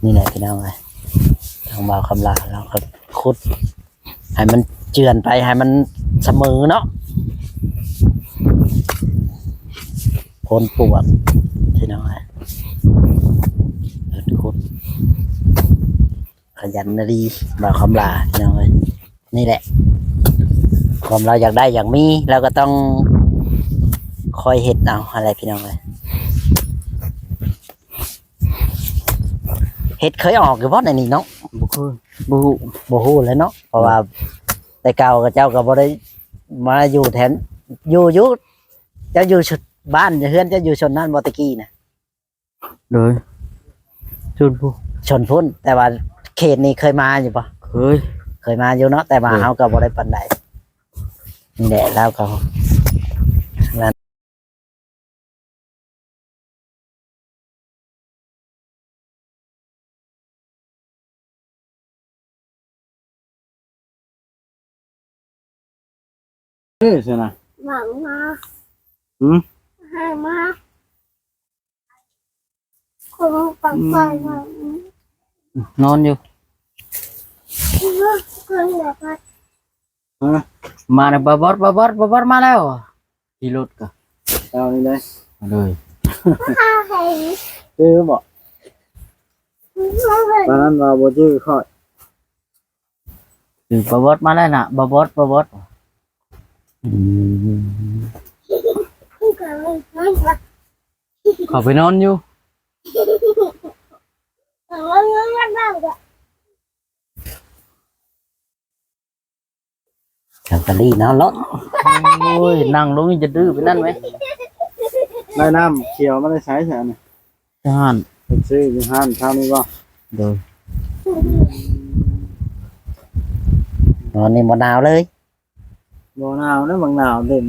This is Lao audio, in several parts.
ນີ້ແຫຼະພີ່ນ້ອງເອີຍ ທາງບ່າວຄຳຫຼ້າລາວກໍຂຸດໃຫ້ມັນເຈື່ອນໄປ ໃຫ້ມັນສະເໝີເນາະ ໂພນປວກພີ່ນ້ອງເອີຍ ຂຸດ ຂະຫຍັນອີ່ຫຼີ ບ່າວຄຳຫຼ້າພີ່ນ້ອງເອີຍ ນີ້ແຫຼະ ຄວາມລາວຢາກໄດ້ຢາກມີ ລາວກໍຕ້ອງຄອຍເຮັດເອົາຫັ້ນແຫຼະພີ່ນ້ອງເອີຍ. ເຮັດເຄີຍອອກຢູ່ບໍ່ໃນນີ້ເນາະ? ບໍ່ເຄີຍ ບໍ່ຮູ້ ບໍ່ຮູ້ແຫຼະເນາະ ເພາະວ່າ ໂດຍ ແຕ່ເກົ່າເຂົາເຈົ້າກໍບໍ່ໄດ້ມາຢູ່ແຖວ ຢູ່ ຢູ່ ເຈົ້າຢູ່ຊົນ ບ້ານເຮືອນເຈົ້າຢູ່ຊົນນັ້ນບໍ່ແຕ່ກີ້ນະ? ໂດຍ ຊົນພຸ້ນ ຊົນພຸ້ນ ແຕ່ວ່າເຂດນີ້ເຄີຍມາຢູ່ບໍ່? ເຄີຍ ເຄີຍມາຢູ່ເນາະ ແຕ່ວ່າ ໂດຍ ເຮົາກໍບໍ່ໄດ້ປານໃດ ນີ້ແຫຼະ ລາວກໍ ເອີ ຊັ້ນນະ ຫວັງມາ ຫືມ ໃຫ້ມາ ຄົນປາກໄປ ອືມ ນອນຢູ່ ຮະ ມາແລ້ວ ບ່າວບອດ ບ່າວບອດ ບ່າວບອດມາແລ້ວ ຂີ່ລົດກະ ເອົານີ້ເລີຍ ເລີຍ ຄືບໍ່ ປານນັ້ນວ່າບໍ່ຈື່ຂ້ອຍ ຄືບ່າວບອດມາແລ້ວນະ ບ່າວບອດ ບ່າວບອດ ອືມ ເຂົາໄປນອນຢູ່. ເຂົາກໍລີ້ນອນໂລດ ໂອ້ຍ ນັ່ງລົງນີ້ຈະດື້ປານນັ້ນເວີຍ ໄດ້ນ້ຳຂຽວມາແຕ່ໃສຊະນີ້? ຈາກຮ້ານ ໄປຊື້ຢູ່ຮ້ານເຊົ້ານີ້ບໍ່? ໂດຍ ນອນນີ້ບໍ່ໜາວເລີຍ ບໍ່ໜາວນະ ບັກໜາວເດັ່ນ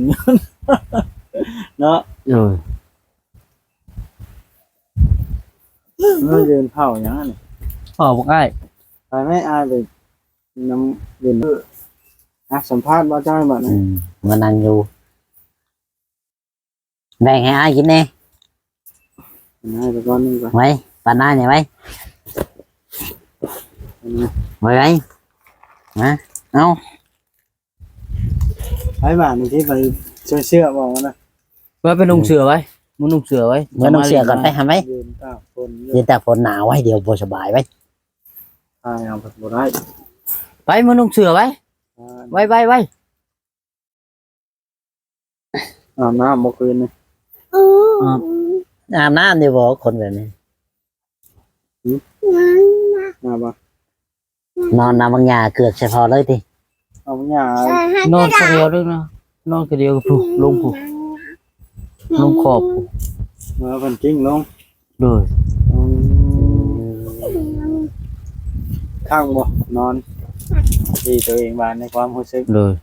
ເນາະ ໂດຍ. ມາຢືນເຝົ້າຫຍັງຫັ້ນນີ້? ເຝົ້າພວກອ້າຍ ໄປໄໝອ້າຍໄປນຳເຫຼັ້ນ ອ່ະ ສຳພາດບ່າວຈ້ອຍບັດນີ້ ອືມ ມານັ່ງຢູ່ ແບ່ງໃຫ້ອ້າຍກິນແດ່ ໃຫ້ໄປກ່ອນໜຶ່ງກ່ອນ ໄວ້ ປານອ້າຍນີ້ໄວ້ ໄວ້ ໄວ້ ມາ ເອົາ. ໃຜບ້ານນີ້ທີ່ໄປຊ່ວຍເສື້ອບໍ່ນະ? ວ່າໄປນຸ່ງເສື້ອໄວ້ ມານຸ່ງເສື້ອໄວ້ ມານຸ່ງເສື້ອກ່ອນໄປ ຫາໄວ້ ຢືນຕາກຝົນຢູ່ ຢືນຕາກຝົນໜາວໄວ້ ດຽວບໍ່ສະບາຍໄວ້ ຖ່າຍເອົາບໍ່ໄດ້ ໄປມານຸ່ງເສື້ອໄວ້ ອ່າ ໄວ້ ໄວ້ ໄວ້ ອາບນ້ຳບໍ່ຄືນນີ້? ອາບ ອາບນ້ຳຢູ່ບໍ່ຄົນແບບນີ້? ຫື? ອາບບໍ່? ນອນນຳບັກຫຍ້າເກືອກໃສ່ພໍ່ເລີຍຕິ? ເອົາບັກຫຍ້າ ນອນຄົນດຽວເດີນະ ນອນຄົນດຽວພຸ້ນ ລົງພຸ້ນ ລົງຂອບພຸ້ນ ເອີ ເພິ່ນກິ້ງລົງ ໂດຍ ອືມ ຄັກບໍ່ນອນທີ່ຕົວເອງວ່າໃນຄວາມຮູ້ສຶກ ໂດຍ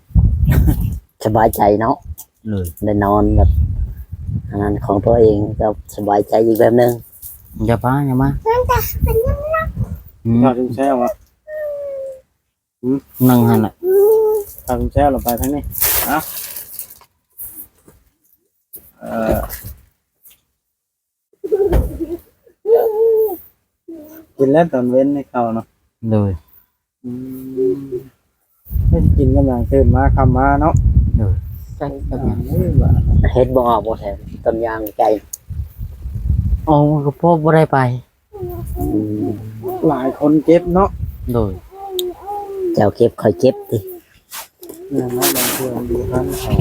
ສະບາຍໃຈເນາະ ໂດຍ ໄດ້ນອນແບບອັນນັ້ນຂອງຕົວເອງກໍສະບາຍໃຈອີກແບບໜຶ່ງ ຢ່າພາ ຢ່າມາ ອືມ ຖ້າເປັນແຊວວ່າ ອືມ ນັ່ງຫັ້ນແຫຼະ ຖ້າເປັນແຊວລະໄປທາງນີ້ ເອົາ ເອີ ກິນແລ້ວຕອນເວັນໃຫ້ເຂົ້າເນາະ ໂດຍ ອືມ ເຮັດກິນກຳລັງຕື່ນມາຄ່ຳມາເນາະ ໂດຍ ຈັກ ເຮັດບໍ່ອອກບໍ່ແທ້ ຕົ້ນຢາງໄກ ເອົາ ກໍພໍບໍ່ໄດ້ໄປ ອືມ ຫຼາຍຄົນເກັບເນາະ ໂດຍ ເຈົ້າເກັບຂ້ອຍເກັບຕິ ແມ່ນແລ້ວ ບາງເທື່ອຢູ່ເຮືອນເຂົາ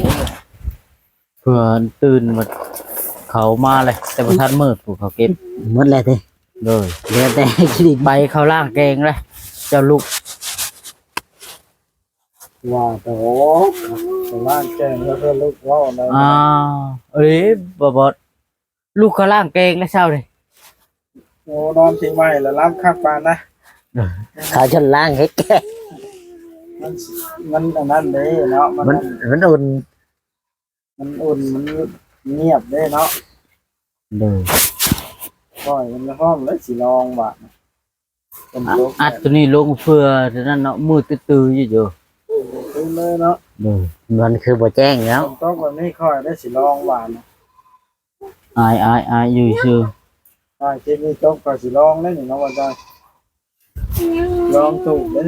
ເພື່ອຕື່ນມາເຂົາມາເລີຍ ແຕ່ບໍ່ທັນມືດ ພວກເຂົາເກັບໝົດແລ້ວຕິ ໂດຍ ເຫຼືອແຕ່ກິນ ໄປເຂົາລ້າງແກງເລີຍ ເຈົ້າລຸກ ວ່າແຕ່ ໂອ້ ໄປລ້າງແກງແລ້ວເພື່ອລຸກເວົ້າໄດ້ ອ້າວ ເອີຍ ບໍ່ ບໍ່ ລູກເຂົາລ້າງແກງແລ້ວເຊົ້ານີ້ ໂອ້ ນອນທີ່ໃໝ່ລະຫຼັບຄັກປານນະ ເຂົາຈົນລ້າງເຮັດແກງ ມັນ ມັນອັນນັ້ນເດ້ເນາະ ມັນ ມັນ ມັນອຸ່ນ ມັນອຸ່ນ ມັນງຽບເດ້ເນາະ ໂດຍ ຂ້ອຍມັນຮ້ອນແລ້ວຊິລອງບາດນີ້ ຝົນຕົກ ອັດໂຕນີ້ລົງເພື່ອນັ້ນເນາະ ມືດຕື້ໆຢູ່ ຄືເລີຍເນາະ ໂດຍ ມັນຄືບໍ່ແຈ້ງແລ້ວ ຝົນຕົກແບບນີ້ຂ້ອຍໄດ້ຊິລອງບາດນີ້ ອາຍ ອາຍ ອາຍ ຢູ່ຊື່ ອາຍ ຄລິບນີ້ຈົບກໍຊິລອງແລ້ວນີ້ເນາະ ວ່າຈັ່ງ ລອງຕູບເດ້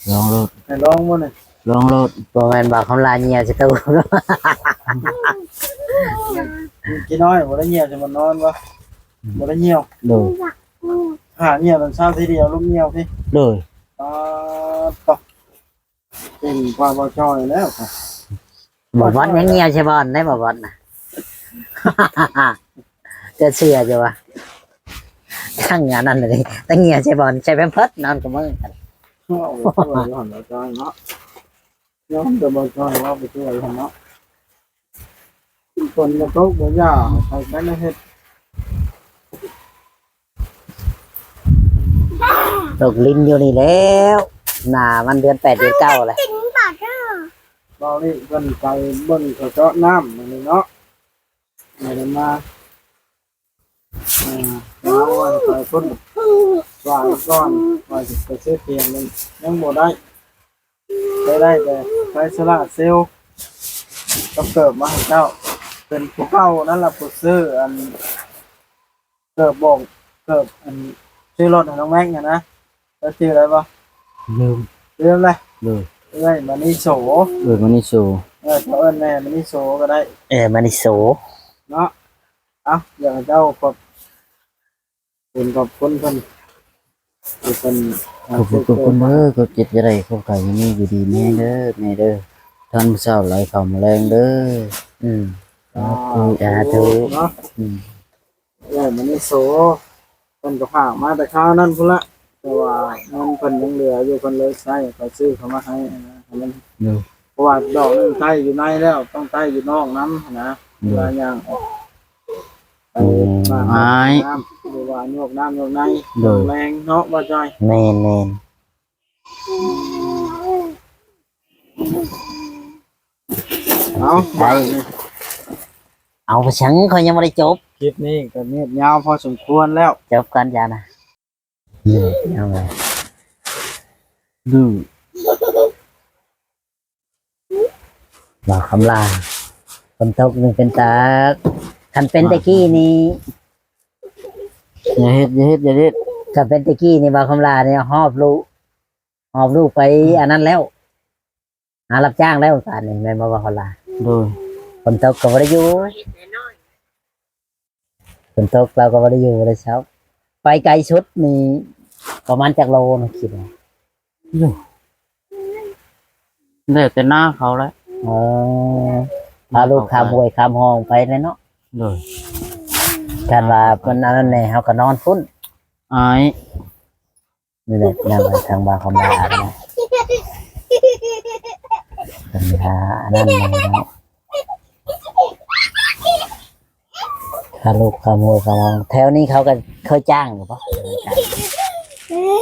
ລອງໂລດ ໃຫ້ລອງບໍ່ນີ້? ລອງໂລດ. ບໍ່ແມ່ນວ່າຄຳລາຍ່ຽວຊິຕູບ. ກີ້ນ້ອຍບໍ່ໄດ້ຍ່ຽວຊິມານອນບໍ່? ບໍ່ໄດ້ຍ່ຽວ. ໂດຍ. ຫາຍ່ຽວຕອນເຊົ້າທີດຽວ ລົມຍ່ຽວຕິ. ໂດຍ. ປາດໂທ້ ເກັ່ງກວ່າບໍ່ຈ່ອຍແລ້ວ. ບໍ່ບອດຍັງຍ່ຽວໃສ່ບ່ອນໄດ້ ບໍ່ບອດນະ. ຈະເຊື່ອຢູ່ວ່າ ທັງອັນນັ້ນເລີຍ ທັງຍ່ຽວໃສ່ບ່ອນ ໃສ່ແພມເພີດ ນອນກັບມືກັນ. ເວົ້າໄປທົ່ວຢູ່ຫັ້ນລະຈ້ອຍເນາະ. ຍອມແຕ່ບໍ່ຈ້ອຍເວົ້າໄປທົ່ວຢູ່ຫັ້ນເນາະ. ຝົນກະຕົກບໍ່ຢ່າ ໃຜໄປນະເຮັດ. ຕົກລິນຢູ່ນີ້ແລ້ວ ໜ້າມັນເດືອນແປດເດືອນເກົ້າແລ້ວ. ເວົ້ານີ້ເພິ່ນໄປເບິ່ງເຂົາເຈາະນ້ຳມື້ນີ້ເນາະ ບໍ່ໄດ້ມາ. ເອີ ເອົາໄວ້ໄປພຸ້ນ ວ່າກ່ອນ ວ່າຊິໄປຊື້ຖຽງ ຍັງບໍ່ໄດ້. ໄປໄດ້ແຕ່ໄຟໂຊລາເຊວກັບເກີບມາໃຫ້ເຈົ້າ. ເປັນຜູ້ເກົ່ານັ້ນລະ ຜູ້ຊື້ອັນ ເກີບບອກ ເກີບອັນ ຊື້ລົດໃຫ້ນ້ອງແມັກຫັ້ນນະ. ເຈົ້າຈື່ໄດ້ບໍ່? ລືມ ລືມແລ້ວ. ໂດຍ. ເອື້ອຍມະນີໂສ. ເອື້ອຍມະນີໂສ. ເອີ ເຈົ້າເອີ້ນແມ່ມະນີໂສກໍໄດ້. ເອີ ມະນີໂສເນາະ. ເອົ້າ ຢາກໃຫ້ເຈົ້າຂອບ ເປັນຂອບຄຸນເພິ່ນ ທີ່ເພິ່ນ ຂອບຄຸນ ຂອບຄຸນເດີ. ຄວາມເຈັບຢ່າໄດ້ ຄວາມໄຂ້ຢ່າມີ ຢູ່ດີມີແຮງເດີແມ່ເດີ. ທານມື້ເຊົ້າ ໄຫຼເຂົ້າມື້ແລງເດີ. ອືມ ສາທຸ ສາທຸເນາະ. ອືມ ເອື້ອຍມະນີໂສ ເພິ່ນກໍຝາກມາແຕ່ຄາວນັ້ນພຸ້ນລະ ແຕ່ວ່າເງິນເພິ່ນຍັງເຫຼືອຢູ່ ເພິ່ນເລີຍໃຊ້ ຂ້ອຍຊື້ເຂົ້າມາໃຫ້ນະ. ໂດຍ. ເພາະວ່າດອກໜຶ່ງໄຕ້ຢູ່ໃນແລ້ວ ຕ້ອງໄຕ້ຢູ່ນອກນຳຫັ້ນນະ. ໂດຍ. ເວລາຍ່າງອອກ ໄປ ອືມ ມາ ອ້າຍ ນ້ຳ ຫຼືວ່າໂຍກນ້ຳໂຍກໃນ. ໂດຍ. ແຮງເນາະ ບໍ່ຈ່ອຍ. ແມ່ນໆ. ເອົາ ໄດ້ ບາດນີ້ ເອົາ ໄປສັງ ຂ້ອຍຍັງບໍ່ໄດ້ຈົບ. ຄລິບນີ້ກໍຍືດຍາວພໍສົມຄວນແລ້ວ. ຈົບກ່ອນຈ້ານະ. ນີ້ ເອົາ ດື້. ບ່າວຄຳຫຼ້າ ຝົນຕົກນີ້ເປັນຕາ ຄັນເປັນແຕ່ກີ້ນີ້ ຢ່າເຮັດ ຢ່າເຮັດ ຢ່າເຮັດ. ຄັນເປັນແຕ່ກີ້ນີ້ ບ່າວຄຳຫຼ້ານີ້ ຫອບລູກ ຫອບລູກໄປອັນນັ້ນແລ້ວ ຫາຮັບຈ້າງແລ້ວ ປານນີ້ແມ່ນບໍ່ ບ່າວຄຳຫຼ້າ? ໂດຍ. ຝົນຕົກກໍບໍ່ໄດ້ຢູ່ ຝົນຕົກລາວກໍບໍ່ໄດ້ຢູ່ບໍ່ໄດ້ເຊົາ. ໄປໄກສຸດນີ້ປະມານຈັກໂລນະ ຄິດວ່າ? ໂອ້ ແລ້ວແຕ່ໜ້າເຂົາແຫຼະ. ອໍ ພາລູກຂ້າມຫ້ວຍຂ້າມຮ່ອງໄປແຫຼະເນາະ. ໂດຍ. ຄັນວ່າເພິ່ນອັນນັ້ນແດ່ ເຮົາກໍນອນພຸ້ນ ອ້າຍ. ນີ້ແຫຼະ ແນວທາງບ່າວຄຳຫຼ້າເນາະ ເພິ່ນຫາອັນນັ້ນມາເນາະ. ຄ່າລູກຄ່າເມືອຄ່າຫ້ອງ ແຖວນີ້ເຂົາກໍເຄີຍຈ້າງຢູ່ບໍ່?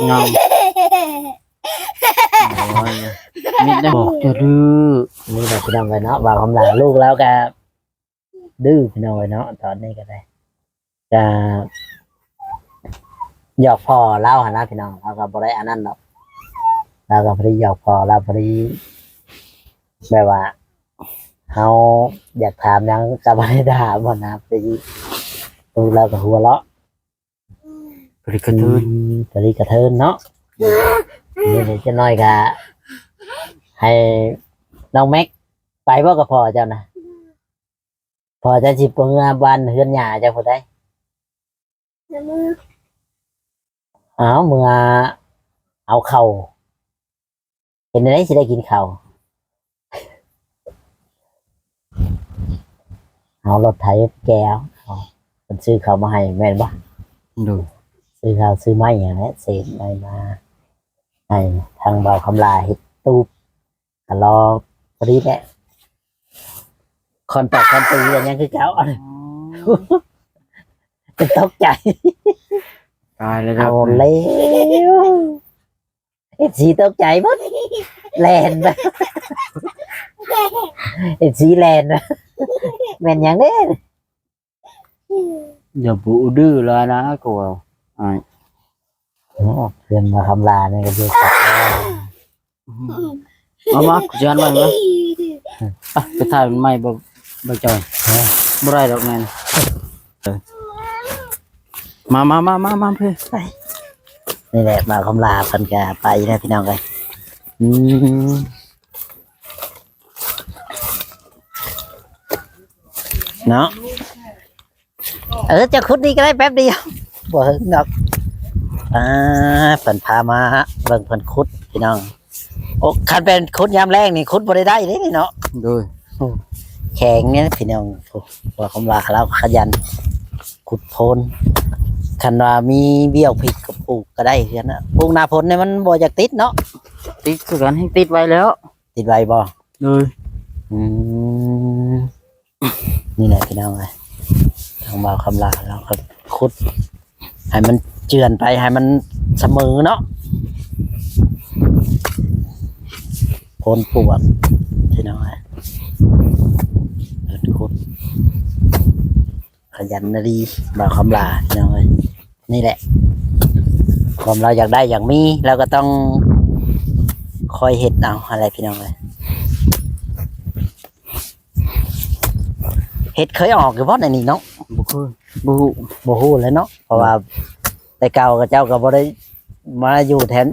ຍັງ. ໂອ້ຍ ມີແຕ່ບອກແຕ່ດື້. ນີ້ແຫຼະ ພີ່ນ້ອງເອີຍເນາະ ບ່າວຄຳຫຼ້າ ລູກລາວກໍ ດື້ພີ່ນ້ອງເອີຍເນາະ. ຕອນນີ້ກໍໄດ້ ກະຫຍອກພໍ່ລາວຫັ້ນນະພີ່ນ້ອງ ລາວກໍບໍ່ໄດ້ອັນນັ້ນດອກ ລາວກໍພໍດີຫຍອກພໍ່ລາວ ພໍດີແບບວ່າເຮົາຢາກຖາມຫຍັງກໍບໍ່ໄດ້ຖາມຫັ້ນນະ ພໍດີລາວກໍຫົວເລາະ ພໍດີກະເທີນ ອືມ ພໍດີກະເທີນເນາະ. ນີ້ເດ ຈັກໜ້ອຍກະໃຫ້ນ້ອງແມັກໄປບໍ່ກັບພໍ່ເຈົ້ານະ? ພໍ່ເຈົ້າຊິເມືອບ້ານເຮືອນຍ່າເຈົ້າພຸ້ນໃດ໋. ເມືອ ອ້າວ ເມືອເອົາເຂົ້າ ເຮັດແນວໃດຊິໄດ້ກິນເຂົ້າ? ເອົາລົດໄຖແກ່ເອົາ ເພິ່ນຊື້ເຂົ້າມາໃຫ້ແມ່ນບໍ່? ໂດຍ. ຊື້ເຂົ້າຊື້ໄມ້ຫັ້ນແຫຼະ ເສກໄມ້ມາໃຫ້ທາງບ່າວຄຳຫຼ້າເຮັດຕູບ ກະລໍພໍດີແຫຼະ ຄອນຕອກຄອນຕີກັນຍັງຄືເກົ່າ. ອໍ ເປັນຕົກໃຈ ຕາຍແລ້ວ ເອົາແລ້ວ ເອັຟຊີຕົກໃຈໝົດ ແລ່ນ ເອັຟຊີແລ່ນ ແມ່ນຫຍັງເດ້? ຢ່າບໍ່ດື້ຫຼາຍນະ ກໍວ່າອ້າຍ. ໂອ້ ເພື່ອນມາຄຳລານີ້ກໍຢູ່ກັບ ເອົາມາ ກູຈະຫັນໄວ້ມາ ອ່ະ ໄປຖ່າຍມັນໃໝ່ບໍ່ ບໍ່ຈ່ອຍ ຮະ ບໍ່ໄດ້ດອກແມ່ນ. ເອີ ມາ ມາ ມາ ມາ ມາເພິ່ນ ໄປ ໄປ ນີ້ແຫຼະ ບ່າວຄຳຫຼ້າເພິ່ນກະໄປແລ້ວພີ່ນ້ອງເອີຍ. ອືມ ເນາະ ເອີ ຈະຂຸດນີ້ກໍໄດ້ແປັບດຽວ ບໍ່ເຫິງດອກ. ອ່າ ເພິ່ນພາມາເບິ່ງເພິ່ນຂຸດພີ່ນ້ອງ. ໂອ້ ຄັນແມ່ນຂຸດຍາມແລງນີ້ຂຸດບໍ່ໄດ້ໄດ້ເດ້ນີ້ເນາະ. ໂດຍ ໂອ້ ແຂງນີ້ພີ່ນ້ອງ. ໂອ້ ວ່າຄຳວ່າລາວຂະຫຍັນຂຸດໂພນ. ຄັນວ່າມີບ້ຽວພິກກໍປູກກໍໄດ້ຄືກັນນະ. ປູກໜ້າຝົນນີ້ມັນບໍ່ຢາກຕິດເນາະ. ຕິດຄືກັນ ແຮ່ງຕິດໄວແລ້ວ. ຕິດໄວບໍ່? ໂດຍ ອືມ ນີ້ແຫຼະພີ່ນ້ອງເອີຍ ທາງບ່າວຄຳຫຼ້າລາວກໍຂຸດໃຫ້ມັນເຈື່ອນໄປ ໃຫ້ມັນສະເໝີເນາະ ໂພນປວກພີ່ນ້ອງເອີຍ. ເພິ່ນຂຸດ ຂະຫຍັນອີ່ຫຼີ ບ່າວຄຳຫຼ້າພີ່ນ້ອງເອີຍ. ນີ້ແຫຼະ ຄວາມລາວຢາກໄດ້ຢາກມີ ລາວກໍຕ້ອງຄອຍເຮັດເອົາຫັ້ນແຫຼະພີ່ນ້ອງເອີຍ. ເຫັດເຄີຍອອກຢູ່ບໍ່ໃນນີ້ເນາະ? ບໍ່ເຄີຍ ບໍ່ຮູ້ ບໍ່ຮູ້ແຫຼະເນາະ ເພາະວ່າ ໂດຍ ແຕ່ເກົ່າເຂົາເຈົ້າກໍບໍ່ໄດ້ມາຢູ່ແຖວ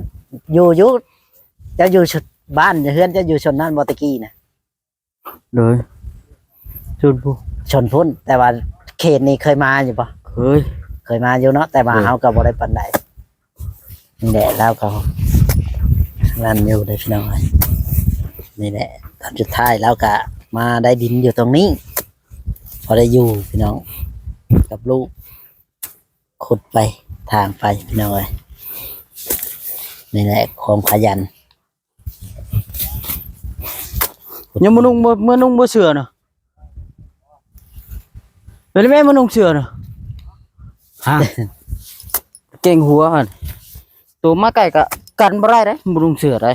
ຢູ່ ຢູ່ ເຈົ້າຢູ່ ບ້ານເຮືອນເຈົ້າຢູ່ຊົນນັ້ນບໍ່ແຕ່ກີ້ນະ? ໂດຍ ຊົນພຸ້ນ ຊົນພຸ້ນ ແຕ່ວ່າເຂດນີ້ເຄີຍມາຢູ່ບໍ່? ເຄີຍ ເຄີຍມາຢູ່ເນາະ ແຕ່ວ່າ ໂດຍ ເຮົາກໍບໍ່ໄດ້ປານໃດ. ນີ້ແຫຼະ ລາວກໍນັ້ນຢູ່ເດ້ພີ່ນ້ອງເອີຍ. ນີ້ແຫຼະ ຕອນສຸດທ້າຍລາວກໍມາໄດ້ດິນຢູ່ຕົງນີ້ ພໍໄດ້ຢູ່ພີ່ນ້ອງ ກັບລູກ ຂຸດໄປ ຖາງໄປພີ່ນ້ອງເອີຍ. ນີ້ແຫຼະ ຄວາມຂະຫຍັນ. ຍັງບໍ່ນຸ່ງ ບໍ່ ເມື່ອນຸ່ງບໍ່ເສື້ອນະ. ເປັນແມ່ມານຸ່ງເສື້ອນະ ຮະ ເກັ່ງຫົວຫັ້ນ. ໂຕມາໃກ້ກະກັນບໍ່ໄດ້ເດ້ ບໍ່ນຸ່ງເສື້ອໃດ.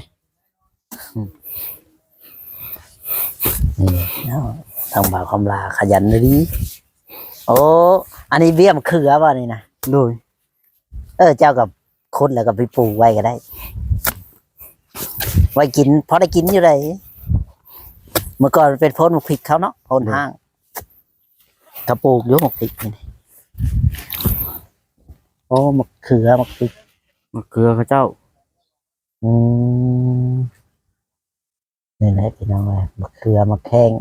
ນີ້ເນາະ ທາງບ່າວຄຳຫຼ້າຂະຫຍັນດີ. ໂອ້ ອັນນີ້ເບ້ຍມະເຂືອບໍ່ນີ້ນະ? ໂດຍ ເອີ ເຈົ້າກໍຂຸດແລ້ວກໍໄປປູກໄວ້ກໍໄດ້ ໄວ້ກິນ ພໍໄດ້ກິນຢູ່ໃດ. ເມື່ອກ່ອນເປັນໂພນໝາກພິກເຂົາເນາະ ໂພນ ໂດຍ ຮ້າງ ເຂົາປູກຢູ່ໝາກພິກນີ້. ໂອ້ ມະເຂືອ ໝາກພິກ ມະເຂືອເຂົາເຈົ້າ. ອືມ ນີ້ແຫຼະພີ່ນ້ອງເອີຍ ມະເຂືອ ມະແຂ້ງ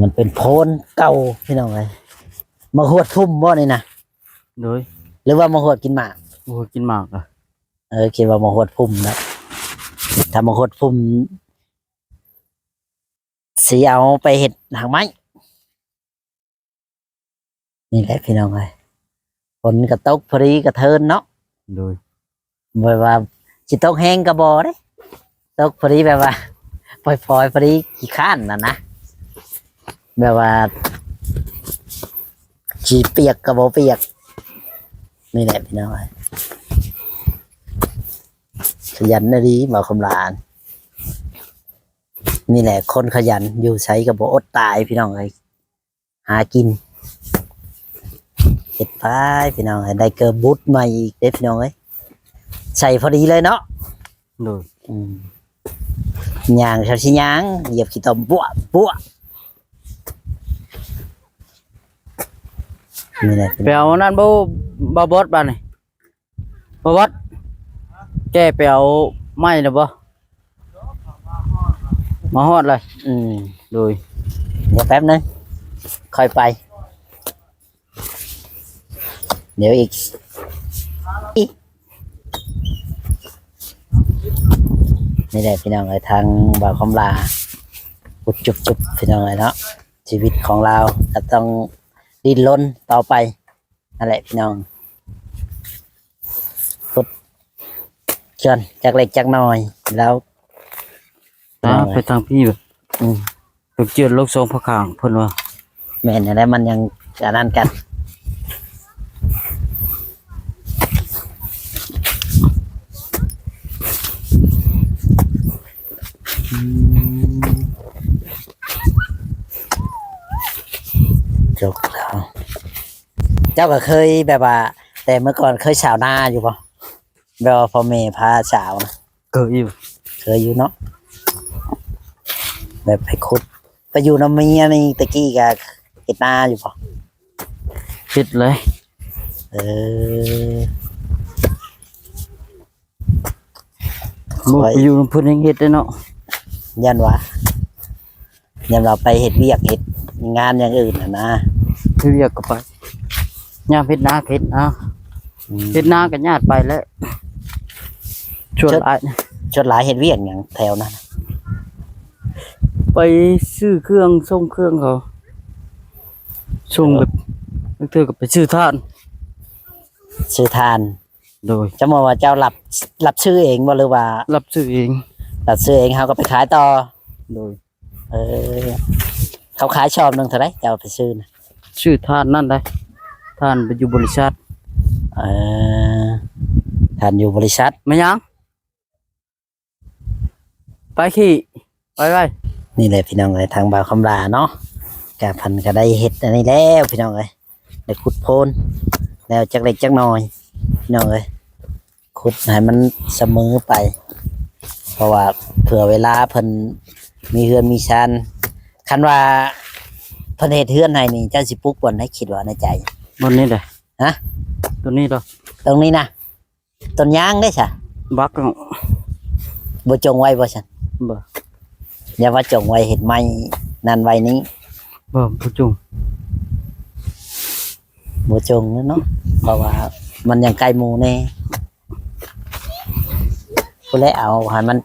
ມັນເປັນໂພນເກົ່າພີ່ນ້ອງເອີຍ. ມະຫວດພຸ່ມບໍ່ນີ້ນະ? ໂດຍ ຫຼືວ່າມະຫວດກິນໝາກ? ມະຫວດກິນໝາກ. ເອີ ຄິດວ່າມະຫວດພຸ່ມນະ ຖ້າມະຫວດພຸ່ມຊິເອົາໄປເຮັດຫາກໄມ້. ນີ້ແຫຼະພີ່ນ້ອງເອີຍ ຝົນກໍຕົກພໍດີກະເທີນເນາະ. ໂດຍ ແບບວ່າຊິຕົກແຮງກໍບໍ່ເດ້ ຕົກພໍດີແບບວ່າ ປອຍໆ ພໍດີ ຂີ້ຄ້ານຫັ້ນນະ ແບບວ່າຊິປຽກກໍບໍ່ປຽກ. ນີ້ແຫຼະພີ່ນ້ອງເອີຍ ຂະຫຍັນອີ່ຫຼີ ບ່າວຄຳຫຼ້າ. ນີ້ແຫຼະ ຄົນຂະຫຍັນ ຢູ່ໃສກໍບໍ່ອົດຕາຍພີ່ນ້ອງເອີຍ ຫາກິນ ເຮັດໄປພີ່ນ້ອງເອີຍ. ໄດ້ເກີບບຸດໃໝ່ອີກເດ້ພີ່ນ້ອງເອີຍ ໃສ່ພໍດີເລີຍເນາະ. ໂດຍ ອືມ ຍ່າງເທົ່າຊິຍ່າງ ຢຽບຂີ້ຕົມປົວະ ປົວະ. ນີ້ແຫຼະ ໄປເອົານັ້ນບໍ່ ບ່າວບອດ ບາດນີ້ ບໍ່ວັດ ແກໄປເອົາໄມ້ແລ້ວບໍ່? ມາຮອດແລ້ວ. ອືມ ໂດຍ ດຽວແປັບໜຶ່ງ ຄ່ອຍໄປ ດຽວອີກ ອີກ. ນີ້ແຫຼະພີ່ນ້ອງເອີຍ ທາງບ່າວຄຳຫຼ້າ ອຸດຈຸບໆ ພີ່ນ້ອງເອີຍເນາະ. ຊີວິດຂອງລາວກໍຕ້ອງດີ້ນລົນຕໍ່ໄປ. ນັ້ນແຫຼະພີ່ນ້ອງ ຂຸດເຈື່ອນຈັກເລັກຈັກນ້ອຍແລ້ວ. ອ່າ ໄປທາງພີ້ແບບ ອືມ ເຈື່ອນລົງສອງພາຂ້າງເພິ່ນວ່າ. ແມ່ນແລ້ວ ມັນຍັງອັນນັ້ນກັນ. ອືມ ຈົບແລ້ວ. ເຈົ້າກໍເຄີຍແບບວ່າ ແຕ່ເມື່ອກ່ອນເຄີຍຊາວນາຢູ່ບໍ່? ແບບວ່າພໍ່ແມ່ພາຊາວນະ. ເຄີຍຢູ່ ເຄີຍຢູ່ເນາະ ແບບໄປຂຸດ ໄປຢູ່ນຳເມຍນີ້ ແຕ່ກີ້ກໍເຮັດນາຢູ່ບໍ່? ເຮັດເລີຍ. ເອີ ບໍ່ໄປຢູ່ນຳເພິ່ນແຮ່ງເຮັດເດ້ເນາະ. ຢ້ານວ່າ ຢ້ານວ່າໄປເຮັດວຽກເຮັດງານຢ່າງອື່ນຫັ້ນນະ. ເຮັດວຽກກໍໄປ ຍາມເຮັດນາກໍເຮັດນາ. ອືມ ເຮັດນາກໍຍາດໄປແຫຼະ. ສ່ວນ ສ່ວນ ຫຼາຍ ສ່ວນຫຼາຍເຮັດວຽກຫຍັງແຖວນັ້ນ? ໄປຊື້ເຄື່ອງ ສົ່ງເຄື່ອງເຂົາ ສົ່ງແບບ ເອີ ບາງເທື່ອກໍໄປຊື້ຖ່ານ ຊື້ຖ່ານ. ໂດຍ ຈະມອງວ່າເຈົ້າຮັບ ຮັບຊື້ເອງບໍ່ ຫຼືວ່າ? ຮັບຊື້ເອງ. ຮັບຊື້ເອງ ເຮົາກໍໄປຂາຍຕໍ່. ໂດຍ ເອີ ເຂົາຂາຍຊອບໜຶ່ງເທົ່າໃດ ເຈົ້າໄປຊື້ນະ? ຊື້ຖ່ານນັ້ນໄດ໋ ຖ່ານໄປຢູ່ບໍລິສັດ. ເອີ ຖ່ານຢູ່ບໍລິສັດ. ແມ່ນຫຍັງ? ໄປຂີ້ ໄປໄວ. ນີ້ແຫຼະພີ່ນ້ອງເອີຍ ທາງບ່າວຄຳຫຼ້າເນາະ ກະເພິ່ນກະໄດ້ເຮັດອັນນີ້ແລ້ວພີ່ນ້ອງເອີຍ ໄດ້ຂຸດໂພນແລ້ວຈັກເລັກຈັກນ້ອຍພີ່ນ້ອງເອີຍ ຂຸດໃຫ້ມັນສະເໝີໄປ ເພາະວ່າເຜື່ອເວລາເພິ່ນມີເຮືອນມີຊານ. ຄັນວ່າເພິ່ນເຮັດເຮືອນໃຫ້ນີ້ ເຈົ້າຊິປຸກບ່ອນໃດ ຄິດວ່າໃນໃຈ? ບ່ອນນີ້ເດ້. ຮະ? ຕົວນີ້ເນາະ. ຕົງນີ້ນະ? ຕົ້ນຍາງເດ້ຊະ ບັກເນາະ. ບໍ່ຈົ່ງໄວ້ບໍ່ຊັ້ນ? ບໍ່ ຢ່າວ່າຈົ່ງໄວ້ ເຮັດໄມ້ນັ້ນໄວ້ນີ້. ບໍ່ ບໍ່ຈົ່ງ ບໍ່ຈົ່ງແລ້ວເນາະ ເພາະວ່າມັນຍັງໃກ້ໝູ່ແດ່. ຜູ້ໃດເອົາໃຫ້ມັນ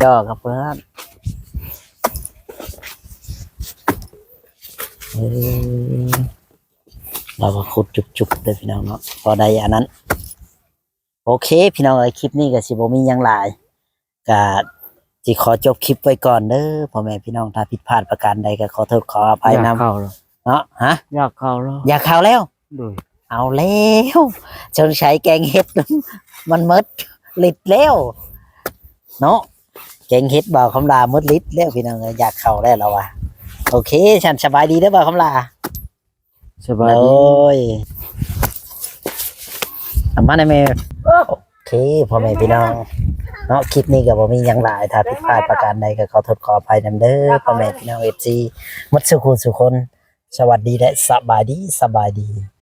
ຈໍ້ກັບເພື່ອນ. ເອີ ລາວກໍຂຸດຈຸກໆເດີພີ່ນ້ອງເນາະ ພໍໄດ້ອັນນັ້ນ. ໂອເຄພີ່ນ້ອງເອີຍ ຄລິບນີ້ກໍຊິບໍ່ມີຫຍັງຫຼາຍ ກໍຊິຂໍຈົບຄລິບໄວ້ກ່ອນເດີພໍ່ແມ່ພີ່ນ້ອງ. ຖ້າຜິດພາດປະການໃດກໍຂໍໂທດຂໍອະໄພນຳ ຢາກເຂົ້າແລ້ວ ເນາະ. ຮະ? ຢາກເຂົ້າແລ້ວ ຢາກເຂົ້າແລ້ວ. ໂດຍ ເອົາແລ້ວ ສົງໄສແກງເຫັດມັນໝົດລິດແລ້ວເນາະ ແກງເຫັດບ່າວຄຳຫຼ້າໝົດລິດແລ້ວພີ່ນ້ອງເອີຍ ຢາກເຂົ້າແລ້ວລາວວ່າ. ໂອເຄ ຊັ້ນສະບາຍດີເດີບ່າວຄຳຫຼ້າ. ສະບາຍດີ ໂດຍ ເອົາມາໃນແມ່. ໂອເຄ ພໍ່ແມ່ພີ່ນ້ອງເນາະ ຄລິບນີ້ກໍບໍ່ມີຫຍັງຫຼາຍ ຖ້າຜິດພາດປະການໃດກໍຂໍໂທດຂໍອະໄພນຳເດີ ພໍ່ແມ່ພີ່ນ້ອງເອັຟຊີ ໝົດສູ່ຜູ້ສູ່ຄົນ. ສະຫວັດດີ ແລະ ສະບາຍດີ ສະບາຍດີ.